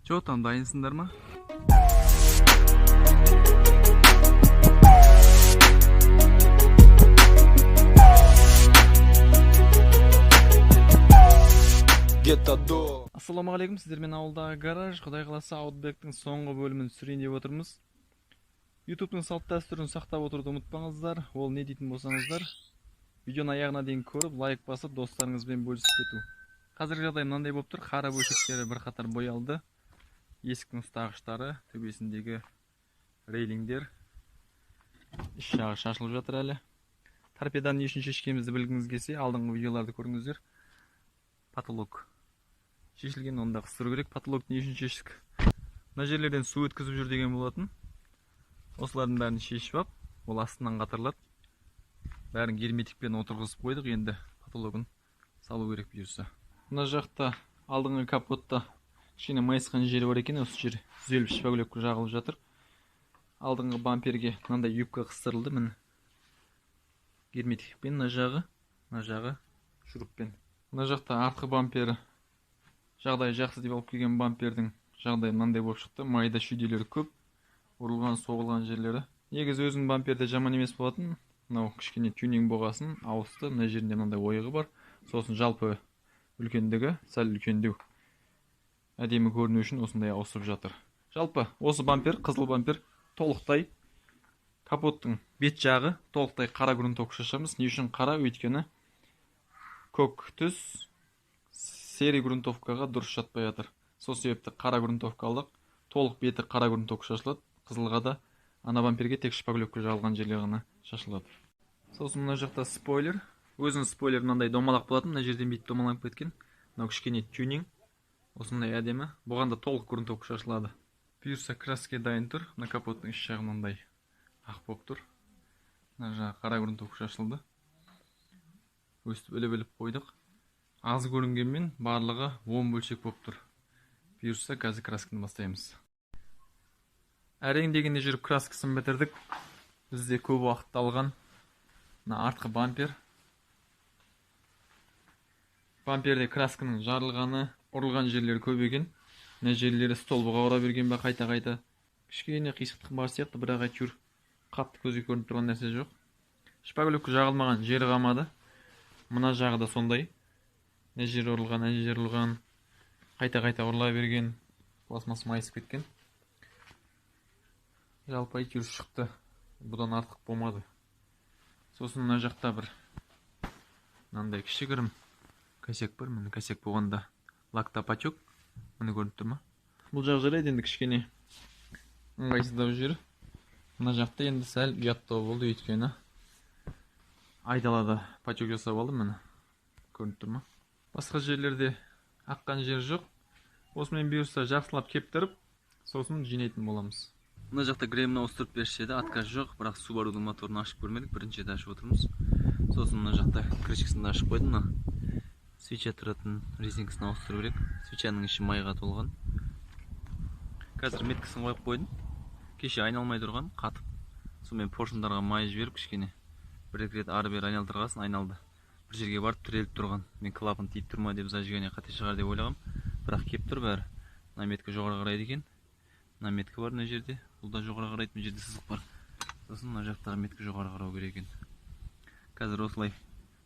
Че там, дайынсыңдар ма? Гетто. Ассалаумағалейкум, сіздермен ауылдағы гараж. Құдай қаласа, Outback'тің соңғы бөлімін түсірейін деп отырмыз. YouTube'тың салт дәстүрін сақтап отыруды ұмытпаңыздар. Ол не дейтін болсаңыздар, видеоның аяғына дейін көріп, лайк басып, достарыңызбен бөлісіп кету. Қазіргі жағдай мынандай болып тұр. Қара бөлшектері бірқатар боялды. Есіктің ұстағыштары, төбесіндегі рейлингдер, іш жағы шашылып жатыр әлі. Торпеданы не үшін шешкенімізді білгіңіз келсе, алдыңғы видеоларды көріңіздер. Потолок шешілген, оны да қыстыру керек. Потолок не үшін шештік? Мына жерлерден су өткізіп жүр деген болатын. Осылардың бәрін шешіп ап, ол астынан қатырылады. Бәрін герметикпен отырғызып қойдық, енді потологын салу керек бұйырса. Мына жақта алдыңғы капотта кішкене майысқан жері бар екен, осы жер түзеліп шпаглевка жағылып жатыр. Алдыңғы бамперге мынандай юбка қыстырылды, міне. Герметикпен мына жағы, мына жағы шуруппен. Мына жақта артқы бампері жағдайы жақсы деп алып келген бампердің жағдайы мынандай болып шықты. Майда шүйделері көп, ұрылған, соғылған жерлері. Негізі өзінің бамперде жаман емес болатын. Мынау кішкене тюнинг болғасын ауысты. Мына жерінде мынандай ойығы бар. Сосын жалпы үлкендігі сәл үлкендеу. Әдемі көріну үшін осындай ауысып жатыр. Жалпы осы бампер, қызыл бампер толықтай капоттың бет жағы толықтай қара грунтовка шашамыз. Не үшін қара? Өйткені көк түс серый грунтовкаға дұрыс жатпай жатыр. Сол себепті қара грунтовка алдық. Толық беті қара грунтовка шашылады. Қызылға да ана бамперге тек шпаглевка жағылған жерлер ғана шашылады. Сосын мына жақта спойлер. Өзінің спойлер мынандай домалақ болатын. Мына жерден бүйтіп домаланып кеткен. Мынау кішкене тюнинг. Осындай әдемі. Бұған да толық грунтовка шашылады. Бұйырса краска дайын тұр. Мына капоттың іш жағы мынандай ақ болып тұр. Мына жағы қара грунтовка шашылды. Өстіп іліп-іліп қойдық. Аз көрінгенмен барлығы 10 бөлшек болып тұр. Бұйырса қазір красканы бастаймыз. Әрең дегенде жүріп краскасын бітірдік. Бізде көп уақыт алған мына артқы бампер. Бамперде красканың жарылғаны, ұрылған жерлері көп екен. Мына жерлері столбыға ұра берген бе қайта-қайта. Кішкене қисықтық бар сияқты, бірақ әйтеуір қатты көзге көрініп тұрған нәрсе жоқ. Шпаглевка жағылмаған жері қалмады. Мына жағы да сондай. Мына жері ұрылған, ана жері ұрылған, қайта-қайта ұрыла берген, пластмасс майысып кеткен. Жалпы әйтеуір шықты. Бұдан артық болмады. Сосын мына жақта бір мынандай кішігірім косяк бар. Міне косяк болғанда лакта потек. Міне көрініп тұр ма? Бұл жақ жарайды, енді кішкене ыңғайсыздау жері. Мына жақта енді сәл ұяттау болды, өйткені айдалада потек жасап алдым, міне көрініп тұр ма? Басқа жерлерде аққан жер жоқ. Осымен бұйырса жақсылап кептіріп, сосын жинайтын боламыз. Мына жақта гремін ауыстырып берші еді, отказ жоқ, бірақ Subaru'дың моторын ашып көрмедік, бірінші рет ашып отырмыз. Сосын мына жақта крышкасын да ашып қойдым, мына свеча тұратын резинкасын ауыстыру керек. Свечаның іші майға толған. Қазір меткасын қойып қойдым. Кеше айналмай тұрған, қатып. Сонымен поршындарға май жіберіп кішкене бір екі рет ары бері айналдырғасын айналды. Бір жерге барып тіреліп тұрған. Мен клапан тиіп тұр ма деп зажигание қате шығар деп ойлағам. Бірақ кеп тұр бәрі. Мына метка жоғары қарайды екен. Мына метка бар мына жерде. Бұл да жоғары қарайды, мына жерде сызық бар. Сосын мына жақтағы метка жоғары қарау керек екен. Қазір осылай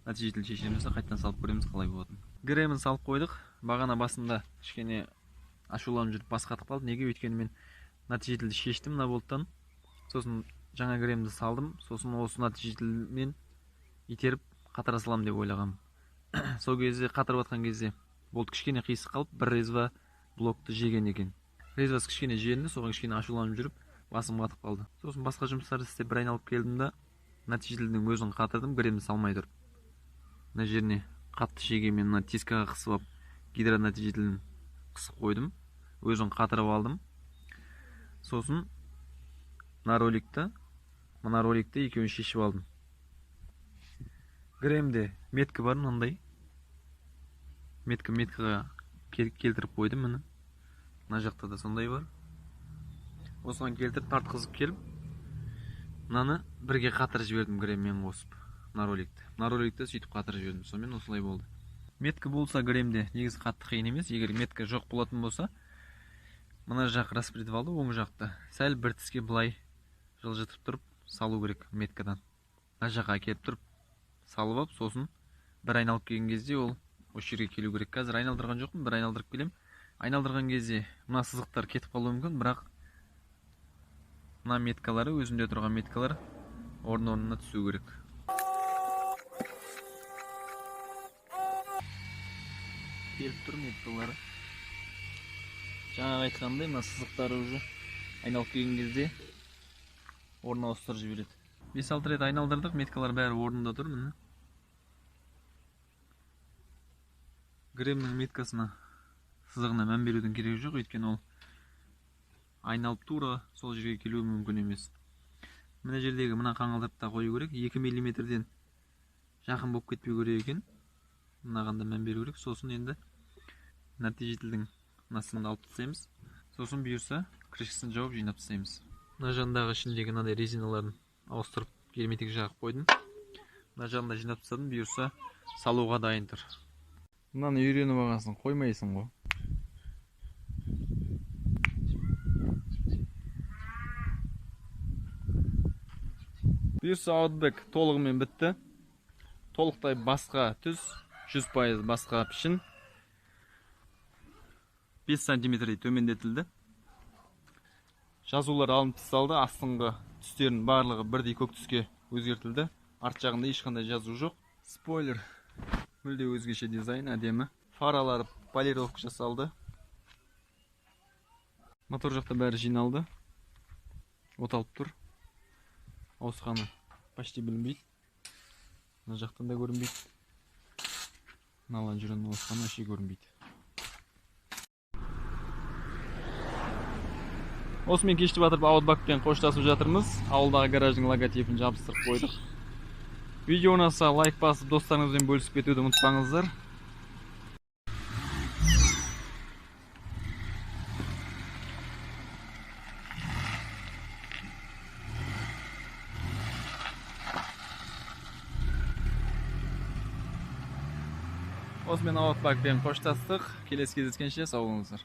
нәтижелі шешеміз де қайтадан салып көреміз қалай болатынын. Гремін салып қойдық. Бағана басында кішкене ашуланып жүріп бас қатып қалды. Неге? Өйткені мен нәтижелі шештім мына болттан. Сосын жаңа гремді салдым. Сосын осы нәтижелімен итеріп қатыра саламын деп ойлағам. Сол кезде қатырып жатқан кезде болт кішкене қисық қалып, бір резва блокты жеген екен. Резвасы кішкене желінді, соған кішкене ашуланып жүріп басым қатып қалды. Сосын басқа жұмыстарды істеп бір айналып келдім да нәтижелінің өзін қатырдым, гремді салмай тұрып. Мына жеріне қатты шегемен мына тискаға қысып алып, гидронәтижелін қысып қойдым. Өзін қатырып алдым. Сосын мына роликті екеуін шешіп алдым. Гремде метка бар мынандай. Метка меткаға келтіріп қойдым міне. Мына жақта да сондай бар. Осыған келтіріп тартқызып келіп, мынаны бірге қатырып жібердім греммен қосып. Мына роликті. Мына роликті сөйтіп қатырып жібердім. Сонымен осылай болды. Метка болса гремде негізі қатты қиын емес. Егер метка жоқ болатын болса, Мына жақ распредвалды оң жақты сәл бір тіске былай жылжытып тұрып салу керек меткадан. Мына жаққа әкеліп тұрып салып алып, сосын бір айналып келген кезде ол осы жерге келу керек. Қазір айналдырған жоқпын, бір айналдырып келем. Айналдырған кезде мына сызықтар кетіп қалуы мүмкін, бірақ мына меткалары, өзінде тұрған меткалар орын-орнына түсу керек. Келіп тұр меткалары. Жаңағы айтқандай, мына сызықтары уже айналып келген кезде орын ауыстырып жібереді. 5-6 рет айналдырдық, меткалар бәрі орнында тұр міне. Гремнің меткасына, сызығына мән берудің керегі жоқ, өйткені ол айналып тура сол жерге келуі мүмкін емес. Мына жердегі мына қаңылтырды та қою керек, 2 миллиметрден жақын болып кетпеу керек екен. Мынаған да мән беру керек. Сосын енді нәтижетілдің мына сымды алып тастаймыз. Сосын бұйырса крышкасын жауып жинап тастаймыз. Мына жандағы ішіндегі мынандай резиналарын ауыстырып герметик жағып қойдым. Мына жағында жинап тастадым, бұйырса салуға дайын тұр. Мынаны үйреніп алғансың, қоймайсың ғой. Бұйырса Outback толығымен бітті. Толықтай басқа түс, 100% басқа пішін. 5 сантиметрдей төмендетілді. Жазулар алынып тасталды, астыңғы түстердің барлығы бірдей көк түске өзгертілді. Арт жағында ешқандай жазу жоқ. Спойлер, мүлде өзгеше дизайн, әдемі. Фаралары полировка жасалды. Мотор жақта бәрі жиналды. Оталып тұр. Ауысқаны почти білінбейді. Мына жақтан да көрінбейді. Мына лонжеронның ауысқаны вообще көрінбейді. Осымен кешті батырып Outback-пен қоштасып жатырмыз. Ауылдағы гараждың логотипін жабыстырып қойдық. Видео ұнаса лайк басып, достарыңызбен бөлісіп кетуді ұмытпаңыздар. Осымен Outback-пен қоштастық. Келесі кездескенше сау болыңыздар.